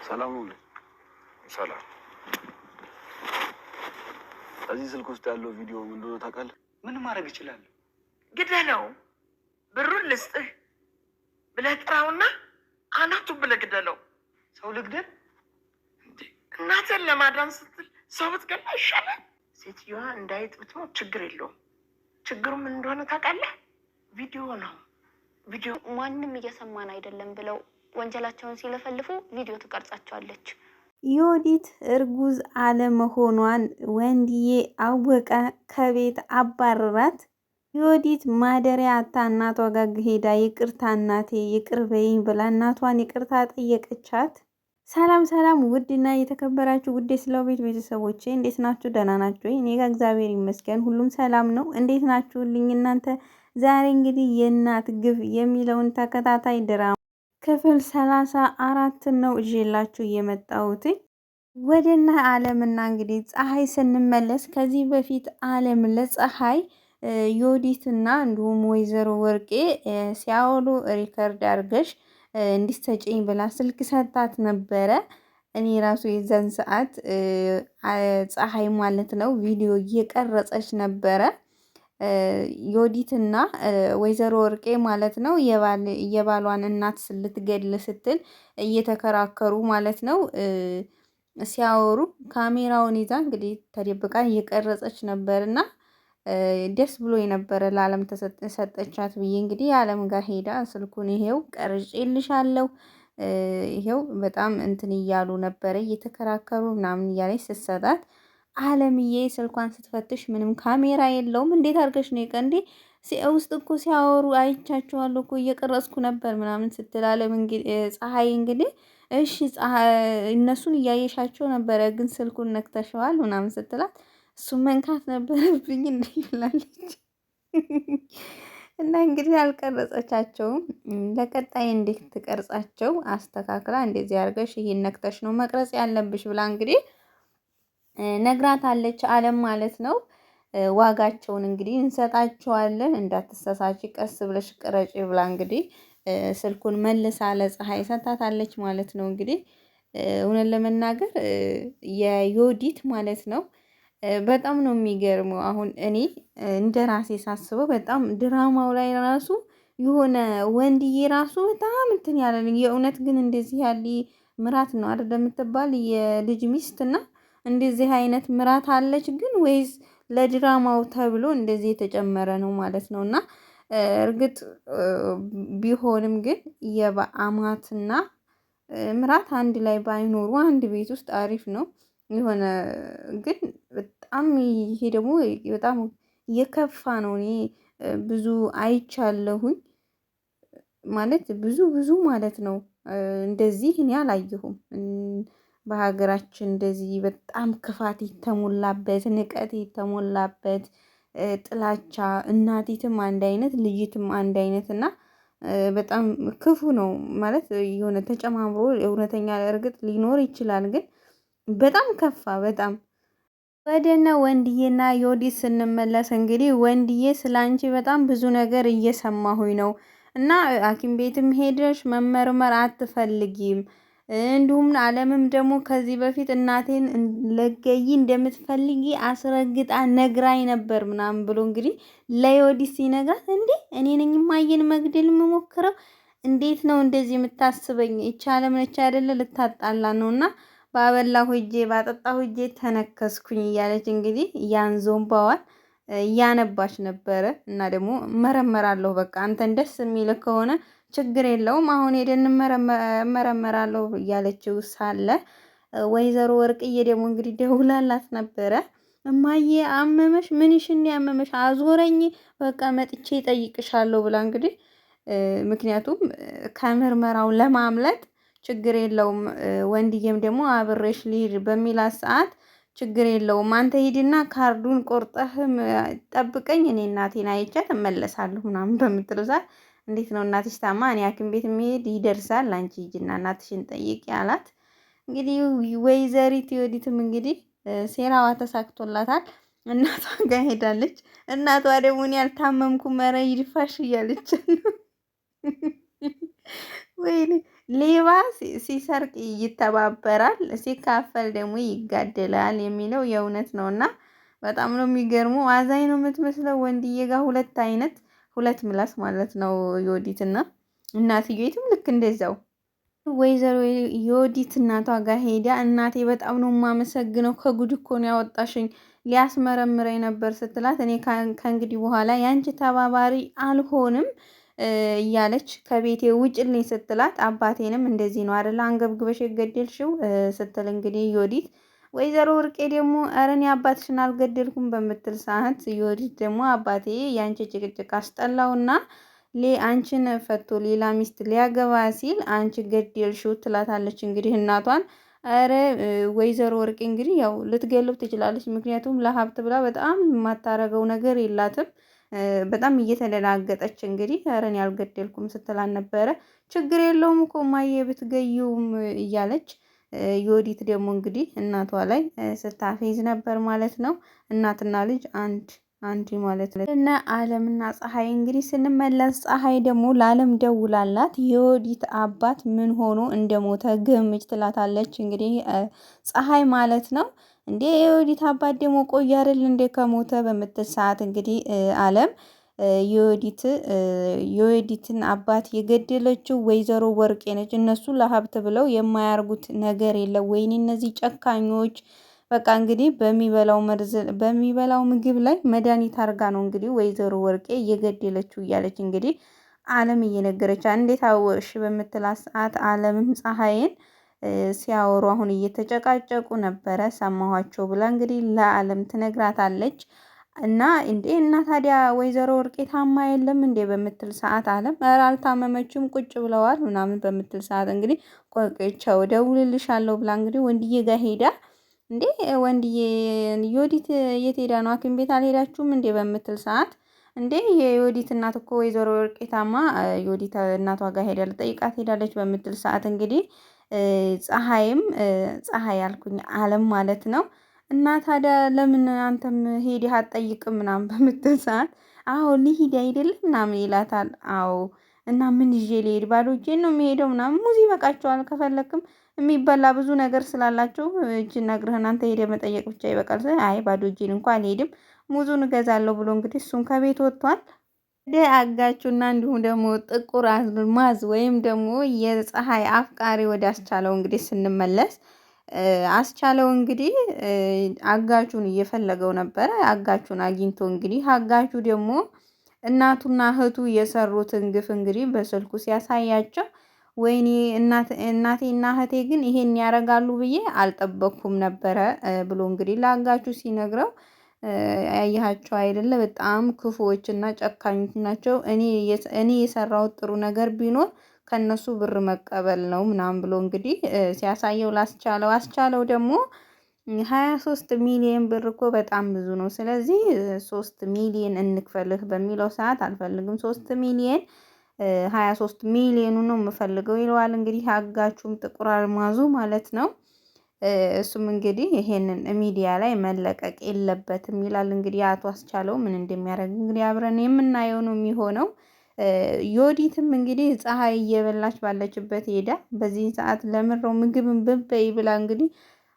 ሰላም ነው። ሰላም። እዚህ ስልክ ውስጥ ያለው ቪዲዮ ምን እንደሆነ ታውቃለህ? ምን ማድረግ እችላለሁ? ግደለው፣ ብሩን ልስጥህ ብለህ ጥራውና አናቱን ብለህ ግደለው። ሰው ልግደል? እንዴ፣ እናትህን ለማዳን ስትል ሰው ብትገላ ይሻላል። ሴትዮዋ እንዳይጥ ብትሞት ችግር የለውም። ችግሩ ምን እንደሆነ ታውቃለህ? ቪዲዮ ነው። ቪዲዮ ማንም እየሰማን አይደለም ብለው ወንጀላቸውን ሲለፈልፉ ቪዲዮ ትቀርጻቸዋለች። ዮዲት እርጉዝ አለመሆኗን ወንድዬ አወቀ። ከቤት አባረራት። ዮዲት ማደሪያ አታ እናቷ ጋር ሄዳ ይቅርታ እናቴ ይቅር በይኝ ብላ እናቷን ይቅርታ ጠየቀቻት። ሰላም ሰላም፣ ውድና የተከበራችሁ ውድ ስለው ቤት ቤተሰቦቼ እንዴት ናችሁ? ደህና ናችሁ? እኔ ጋር እግዚአብሔር ይመስገን ሁሉም ሰላም ነው። እንዴት ናችሁልኝ እናንተ? ዛሬ እንግዲህ የእናት ግፍ የሚለውን ተከታታይ ድራማ ክፍል 34 ነው ይዤላችሁ የመጣሁት። ወደና አለምና እንግዲህ ፀሐይ ስንመለስ ከዚህ በፊት አለም ለፀሐይ ዮዲትና እንዲሁም ወይዘሮ ወርቄ ሲያወሉ record አድርገሽ እንዲሰጭኝ ብላ ስልክ ሰጣት ነበረ። እኔ ራሱ የዛን ሰዓት ፀሐይ ማለት ነው ቪዲዮ እየቀረጸች ነበረ። ዮዲትና ወይዘሮ ወርቄ ማለት ነው የባሏን እናት ልትገድል ስትል እየተከራከሩ ማለት ነው ሲያወሩ ካሜራውን ይዛ እንግዲህ ተደብቃ እየቀረጸች ነበርና ደስ ብሎ የነበረ ለዓለም ተሰጠቻት ብዬ እንግዲህ የዓለም ጋር ሄዳ ስልኩን ይሄው ቀርጬልሻለሁ ይሄው በጣም እንትን እያሉ ነበረ እየተከራከሩ ምናምን እያለች ስትሰጣት አለምዬ ስልኳን ስትፈትሽ ምንም ካሜራ የለውም። እንዴት አድርገሽ ነው የቀንዴ ውስጥ እኮ ሲያወሩ አይቻቸዋለሁ እኮ እየቀረጽኩ ነበር ምናምን ስትል አለም ፀሐይ እንግዲህ እሺ እነሱን እያየሻቸው ነበረ ግን ስልኩን ነክተሸዋል ምናምን ስትላት እሱ መንካት ነበረብኝ እንደ ይላለች። እና እንግዲህ አልቀረጸቻቸውም። ለቀጣይ እንዴት ትቀርጻቸው አስተካክላ እንደዚህ አድርገሽ ይሄን ነክተሽ ነው መቅረጽ ያለብሽ ብላ እንግዲህ ነግራታለች አለም ማለት ነው። ዋጋቸውን እንግዲህ እንሰጣቸዋለን፣ እንዳትሳሳቺ ቀስ ብለሽ ቅረጪ ብላ እንግዲህ ስልኩን መልሳ ለፀሐይ ሰጣታለች ማለት ነው። እንግዲህ እውነት ለመናገር የዮዲት ማለት ነው በጣም ነው የሚገርመው። አሁን እኔ እንደ ራሴ ሳስበው በጣም ድራማው ላይ ራሱ የሆነ ወንድዬ ራሱ በጣም እንትን ያለ የእውነት ግን እንደዚህ ያለ ምራት ነው አይደል የምትባል የልጅ ሚስት እና እንደዚህ አይነት ምራት አለች ግን ወይስ ለድራማው ተብሎ እንደዚህ የተጨመረ ነው ማለት ነው? እና እርግጥ ቢሆንም ግን የበአማትና ምራት አንድ ላይ ባይኖሩ አንድ ቤት ውስጥ አሪፍ ነው። የሆነ ግን በጣም ይሄ ደግሞ በጣም የከፋ ነው። እኔ ብዙ አይቻለሁኝ ማለት ብዙ ብዙ ማለት ነው። እንደዚህ እኔ አላየሁም። በሀገራችን እንደዚህ በጣም ክፋት የተሞላበት ንቀት የተሞላበት ጥላቻ፣ እናቲትም አንድ አይነት ልጅትም አንድ አይነት እና በጣም ክፉ ነው ማለት የሆነ ተጨማምሮ እውነተኛ እርግጥ ሊኖር ይችላል፣ ግን በጣም ከፋ በጣም። ወደነ ወንድዬና ዮዲት ስንመለስ እንግዲህ ወንድዬ ስለ አንቺ በጣም ብዙ ነገር እየሰማሁኝ ነው እና ሐኪም ቤትም ሄደሽ መመርመር አትፈልጊም እንዲሁም አለምም ደግሞ ከዚህ በፊት እናቴን ለገይ እንደምትፈልጊ አስረግጣ ነግራኝ ነበር ምናምን ብሎ እንግዲህ ለዮዲት ሲነግራት፣ እንዴ እኔ ነኝ እማዬን መግደል የምሞክረው? እንዴት ነው እንደዚህ የምታስበኝ? ይቺ አለም ነች አይደለ ልታጣላ ነውና ባበላሁ እጄ ባጠጣሁ እጄ ተነከስኩኝ እያለች እንግዲህ ያን ዞምባዋን እያነባች ነበረ። እና ደግሞ እመረመራለሁ በቃ አንተን ደስ የሚል ከሆነ ችግር የለውም አሁን ሄደን እመረመራለሁ እያለችው ሳለ ወይዘሮ ወርቅዬ ደግሞ እንግዲህ ደውላላት ነበረ። እማዬ አመመሽ? ምንሽን ያመመሽ? አዞረኝ፣ በቃ መጥቼ እጠይቅሻለሁ ብላ እንግዲህ ምክንያቱም ከምርመራው ለማምለጥ ችግር የለውም ወንድዬም ደግሞ አብሬሽ ልሂድ በሚላት ሰዓት ችግር የለውም አንተ ሂድና ካርዱን ቆርጠህ ጠብቀኝ፣ እኔ እናቴን አይቻት እመለሳለሁ ምናምን በምትለው ሰዓት እንዴት ነው እናትሽ ታማ እኔ ሐኪም ቤት የሚሄድ ይደርሳል፣ አንቺ ሂጂና እናትሽን ጠይቂ አላት። እንግዲህ ወይዘሪት ዮዲትም እንግዲህ ሴራዋ ተሳክቶላታል። እናቷ ጋር ሄዳለች። እናቷ ደግሞ እኔ አልታመምኩም ኧረ ይድፋሽ እያለች ነው። ወይኔ ሌባ ሲሰርቅ ይተባበራል፣ ሲካፈል ደግሞ ይጋደላል የሚለው የእውነት ነው። እና በጣም ነው የሚገርመው። አዛኝ ነው የምትመስለው ወንድዬ ጋር ሁለት አይነት ሁለት ምላስ ማለት ነው ዮዲት እና እናትየቱም ልክ እንደዛው ወይዘሮ ዮዲት እናቷ ጋር ሄዳ እናቴ በጣም ነው የማመሰግነው፣ ከጉድ እኮ ነው ያወጣሽኝ፣ ሊያስመረምረኝ ነበር ስትላት እኔ ከእንግዲህ በኋላ ያንቺ ተባባሪ አልሆንም እያለች ከቤቴ ውጭልኝ ስትላት አባቴንም እንደዚህ ነው አይደለ አንገብግበሽ የገደልሽው ስትል እንግዲህ ዮዲት ወይዘሮ ወርቄ ደግሞ ኧረ እኔ አባትሽን አልገደልኩም በምትል ሰዓት ዮዲት ደግሞ አባቴ ያንቺ ጭቅጭቅ አስጠላውና አንቺን ፈቶ ሌላ ሚስት ሊያገባ ሲል አንቺ ገደልሽው ትላታለች። እንግዲህ እናቷን ኧረ ወይዘሮ ወርቄ እንግዲህ ያው ልትገለው ትችላለች። ምክንያቱም ለሀብት ብላ በጣም የማታረገው ነገር የላትም። በጣም እየተደናገጠች እንግዲህ ኧረ እኔ አልገደልኩም ስትላን ነበረ። ችግር የለውም እኮ እማዬ ብትገዩም እያለች ዮዲት ደግሞ እንግዲህ እናቷ ላይ ስታፌዝ ነበር ማለት ነው። እናትና ልጅ አንድ አንድ ማለት ነው። እነ አለምና ፀሐይ እንግዲህ ስንመለስ ፀሐይ ደግሞ ለአለም ደውላላት የዮዲት አባት ምን ሆኖ እንደሞተ ገምች ትላታለች። እንግዲህ ፀሐይ ማለት ነው እንዴ የዮዲት አባት ደግሞ ቆየ አይደል እንዴ ከሞተ በምትል ሰዓት እንግዲህ አለም የዮዲት የዮዲትን አባት የገደለችው ወይዘሮ ወርቄ ነች። እነሱ ለሀብት ብለው የማያርጉት ነገር የለም። ወይኔ እነዚህ ጨካኞች በቃ እንግዲህ በሚበላው መርዝ በሚበላው ምግብ ላይ መድኃኒት አርጋ ነው እንግዲህ ወይዘሮ ወርቄ እየገደለችው እያለች እንግዲህ አለም እየነገረች እንዴት አወቅሽ በምትላት ሰዓት አለምም ፀሐይን ሲያወሩ አሁን እየተጨቃጨቁ ነበረ ሰማኋቸው ብላ እንግዲህ ለአለም ትነግራታለች። እና እንዴ እና ታዲያ ወይዘሮ ወርቄ ታማ የለም እንዴ በምትል ሰዓት አለም ኧረ አልታመመችም ቁጭ ብለዋል ምናምን በምትል ሰዓት እንግዲህ ቆይቻው እደውልልሻለሁ ብላ እንግዲህ ወንድዬ ጋር ሄዳ እንዴ ወንድዬ ዮዲት የት ሄዳ ነው ሐኪም ቤት አልሄዳችሁም እንዴ በምትል ሰዓት እንዴ የዮዲት እናት እኮ ወይዘሮ ወርቄ ታማ ዮዲት እናቷ ጋር ሄዳ ልጠይቃት ሄዳለች በምትል ሰዓት እንግዲህ ፀሐይም ፀሐይ አልኩኝ አለም ማለት ነው። እና ታዲያ ለምን አንተም ሄደህ አትጠይቅም ምናምን በምትል ሰዓት አዎ ልሂድ አይደለም ምናምን ይላታል። አዎ እና ምን ይዤ ልሄድ ባዶ እጄን ነው የሚሄደው ምናምን ሙዝ ይበቃቸዋል ከፈለክም የሚበላ ብዙ ነገር ስላላቸው እጅና እግርህን አንተ ሄደህ መጠየቅ ብቻ ይበቃል። አይ ባዶ እጄን እንኳን አልሄድም ሙዙን እገዛለሁ ብሎ እንግዲህ እሱም ከቤት ወጥቷል። ወደ አጋቹና እንዲሁም ደግሞ ጥቁር አልማዝ ወይም ደግሞ የፀሐይ አፍቃሪ ወደ አስቻለው እንግዲህ ስንመለስ አስቻለው እንግዲህ አጋቹን እየፈለገው ነበረ። አጋቹን አግኝቶ እንግዲህ አጋቹ ደግሞ እናቱና እህቱ የሰሩትን ግፍ እንግዲህ በስልኩ ሲያሳያቸው ወይኔ እናቴና እህቴ ግን ይሄን ያደርጋሉ ብዬ አልጠበቅኩም ነበረ ብሎ እንግዲህ ለአጋቹ ሲነግረው ያያቸው አይደለ በጣም ክፉዎች እና ጨካኞች ናቸው። እኔ የሰራሁት ጥሩ ነገር ቢኖር ከነሱ ብር መቀበል ነው ምናምን ብሎ እንግዲህ ሲያሳየው ላስቻለው አስቻለው ደግሞ 23 ሚሊዮን ብር እኮ በጣም ብዙ ነው። ስለዚህ 3 ሚሊዮን እንክፈልህ በሚለው ሰዓት አልፈልግም 3 ሚሊዮን 23 ሚሊዮኑ ነው የምፈልገው ይለዋል። እንግዲህ አጋቹም ጥቁር አልማዙ ማለት ነው። እሱም እንግዲህ ይሄንን ሚዲያ ላይ መለቀቅ የለበትም ይላል። እንግዲህ አቶ አስቻለው ምን እንደሚያደርግ እንግዲህ አብረን የምናየው ነው የሚሆነው። ዮዲትም እንግዲህ ፀሐይ እየበላች ባለችበት ሄዳ በዚህን ሰዓት ለምረው ምግብን ብበይ ብላ እንግዲህ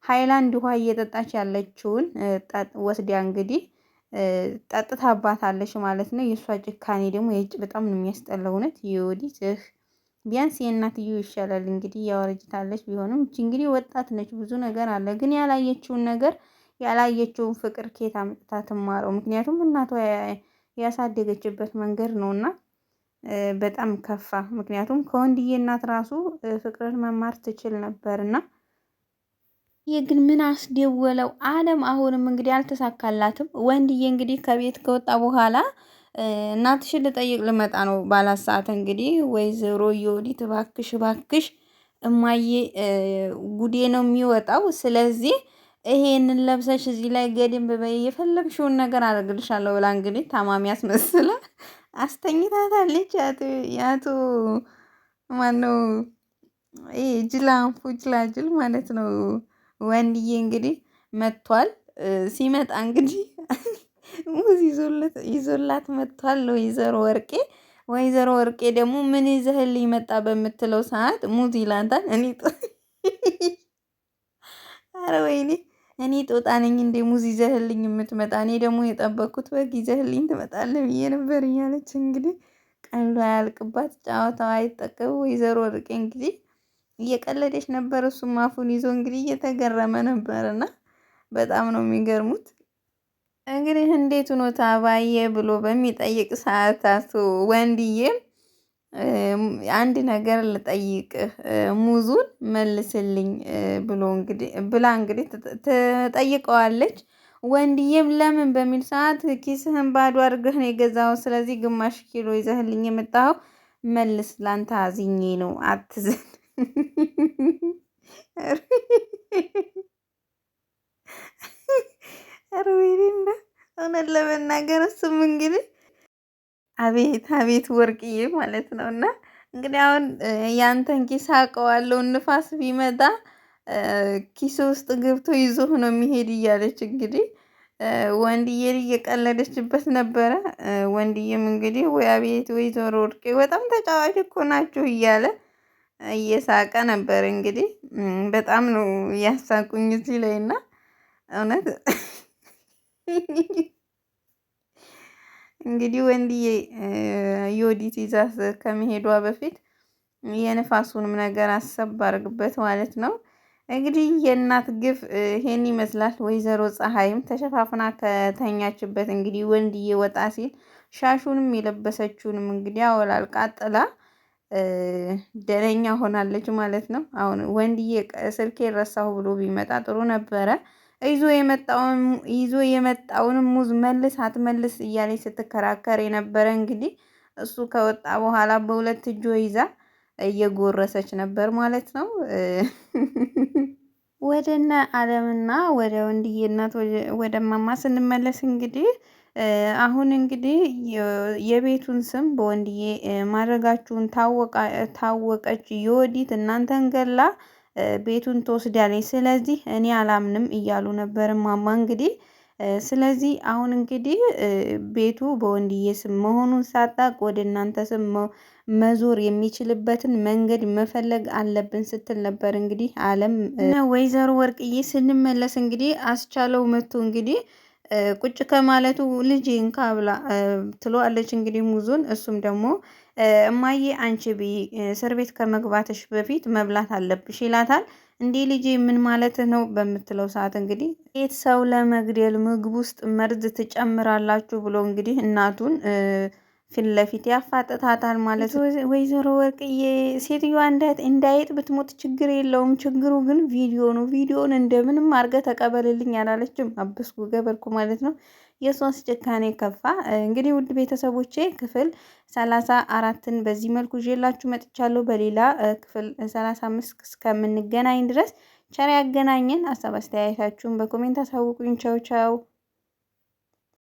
ሃይላንድ ውሃ እየጠጣች ያለችውን ወስዲያ እንግዲህ ጠጥታባታለች ማለት ነው። የእሷ ጭካኔ ደግሞ የእጭ በጣም ነው የሚያስጠላው። እውነት የዮዲት ቢያንስ የእናትየው ይሻላል። እንግዲህ ያወረጅታለች ቢሆንም እቺ እንግዲህ ወጣት ነች፣ ብዙ ነገር አለ። ግን ያላየችውን ነገር ያላየችውን ፍቅር ኬት አምጥታ ትማረው? ምክንያቱም እናቷ ያሳደገችበት መንገድ ነውና በጣም ከፋ። ምክንያቱም ከወንድዬ እናት ራሱ ፍቅርን መማር ትችል ነበርና ይህ ግን ምን አስደወለው? አለም አሁንም እንግዲህ አልተሳካላትም። ወንድዬ እንግዲህ ከቤት ከወጣ በኋላ እናትሽን ልጠይቅ ልመጣ ነው ባላት ሰዓት እንግዲህ ወይዘሮ ዮዲት እባክሽ እባክሽ እማዬ ጉዴ ነው የሚወጣው። ስለዚህ ይሄንን ለብሰሽ እዚህ ላይ ገድም በይ የፈለግሽውን ነገር አደርግልሻለሁ ብላ እንግዲህ ታማሚ አስመስላ አስተኝታታለች። ያቶ ማነው ይሄ ጅላንፉ ጅላጅል ማለት ነው። ወንድዬ እንግዲህ መጥቷል። ሲመጣ እንግዲህ ሙዝ ይዞላት መጥቷል። ወይዘሮ ወርቄ ወይዘሮ ወርቄ ደግሞ ምን ይዘህልኝ መጣ በምትለው ሰዓት ሙዝ ይላታል። እኔ ኧረ ወይኔ እኔ ጦጣ ነኝ እንዴ ሙዝ ይዘህልኝ የምትመጣ? እኔ ደግሞ የጠበቅኩት በግ ይዘህልኝ ትመጣለህ ብዬ ነበር እያለች እንግዲህ ቀልዷ አያልቅባት፣ ጨዋታው አይጠቀም። ወይዘሮ ወርቄ እንግዲህ እየቀለደች ነበር፣ እሱም አፉን ይዞ እንግዲህ እየተገረመ ነበርና በጣም ነው የሚገርሙት። እንግዲህ እንዴት ሆኖ ታባዬ ብሎ በሚጠይቅ ሰዓት አቶ ወንድዬም አንድ ነገር ልጠይቅህ ሙዙን መልስልኝ ብሎ እንግዲህ ብላ እንግዲህ ትጠይቀዋለች። ወንድዬም ለምን በሚል ሰዓት ኪስህን ባዶ አድርገህ ነው የገዛኸው፣ ስለዚህ ግማሽ ኪሎ ይዘህልኝ የመጣኸው መልስ፣ ላንተ አዝኜ ነው አትዘን። ኧረ ወይኔ እውነት ለመናገር እሱም እንግዲህ አቤት አቤት ወርቅዬ ማለት ነው። እና እንግዲህ አሁን ያንተን ኪስ አውቀዋለሁ፣ ንፋስ ቢመጣ ኪስ ውስጥ ገብቶ ይዞህ ነው የሚሄድ እያለች እንግዲህ ወንድዬ እየቀለደችበት ነበረ። ወንድዬም እንግዲህ ወይ አቤት ወይዘሮ ወርቄ በጣም ተጫዋች እኮ ናችሁ እያለ እየሳቀ ነበር። እንግዲህ በጣም ነው እያሳቁኝ እዚህ ላይ እና እውነት እንግዲህ ወንድዬ ዮዲት ይዛት ከመሄዷ በፊት የንፋሱንም ነገር አሰብ አድርግበት ማለት ነው። እንግዲህ የእናት ግፍ ይሄን ይመስላል። ወይዘሮ ፀሐይም ተሸፋፍና ከተኛችበት እንግዲህ ወንድዬ ወጣ ሲል ሻሹንም የለበሰችውንም እንግዲህ አወላልቃ ጥላ ደነኛ ሆናለች ማለት ነው። አሁን ወንድዬ ስልኬ ረሳሁ ብሎ ቢመጣ ጥሩ ነበረ። ይዞ የመጣውን ሙዝ መልስ አትመልስ እያለች ስትከራከር የነበረ እንግዲህ እሱ ከወጣ በኋላ በሁለት እጇ ይዛ እየጎረሰች ነበር ማለት ነው። ወደነ አለምና ወደ ወንድዬ እናት ወደ ማማ ስንመለስ እንግዲህ አሁን እንግዲህ የቤቱን ስም በወንድዬ ማድረጋችሁን ታወቀች ዮዲት እናንተን ገላ ቤቱን ትወስዳለች፣ ስለዚህ እኔ አላምንም እያሉ ነበር ማማ እንግዲህ። ስለዚህ አሁን እንግዲህ ቤቱ በወንድዬ ስም መሆኑን ሳታቅ ወደ እናንተ ስም መዞር የሚችልበትን መንገድ መፈለግ አለብን ስትል ነበር እንግዲህ አለም። ወይዘሮ ወርቅዬ ስንመለስ እንግዲህ አስቻለው መቶ እንግዲህ ቁጭ ከማለቱ ልጅ እንካ ብላ ትለዋለች እንግዲህ ሙዙን። እሱም ደግሞ እማዬ አንቺ ብይ፣ እስር ቤት ከመግባትሽ በፊት መብላት አለብሽ ይላታል። እንዴ ልጄ ምን ማለት ነው በምትለው ሰዓት እንግዲህ ቤት ሰው ለመግደል ምግብ ውስጥ መርዝ ትጨምራላችሁ ብሎ እንግዲህ እናቱን ፊት ለፊት ያፋጥታታል ማለት ነው። ወይዘሮ ወርቅዬ ሴትዮዋ እንዳይጥ ብትሞት ችግር የለውም፣ ችግሩ ግን ቪዲዮ ነው። ቪዲዮን እንደምንም አድርገህ ተቀበልልኝ አላለችም። አበስኩ ገበርኩ ማለት ነው። የሷስ ጭካኔ ከፋ። እንግዲህ ውድ ቤተሰቦቼ ክፍል 34ን በዚህ መልኩ ይዤላችሁ መጥቻለሁ። በሌላ ክፍል 35 እስከምንገናኝ ድረስ ቸር ያገናኘን። ሀሳብ አስተያየታችሁን በ comment አሳውቁኝ። ቻው ቻው።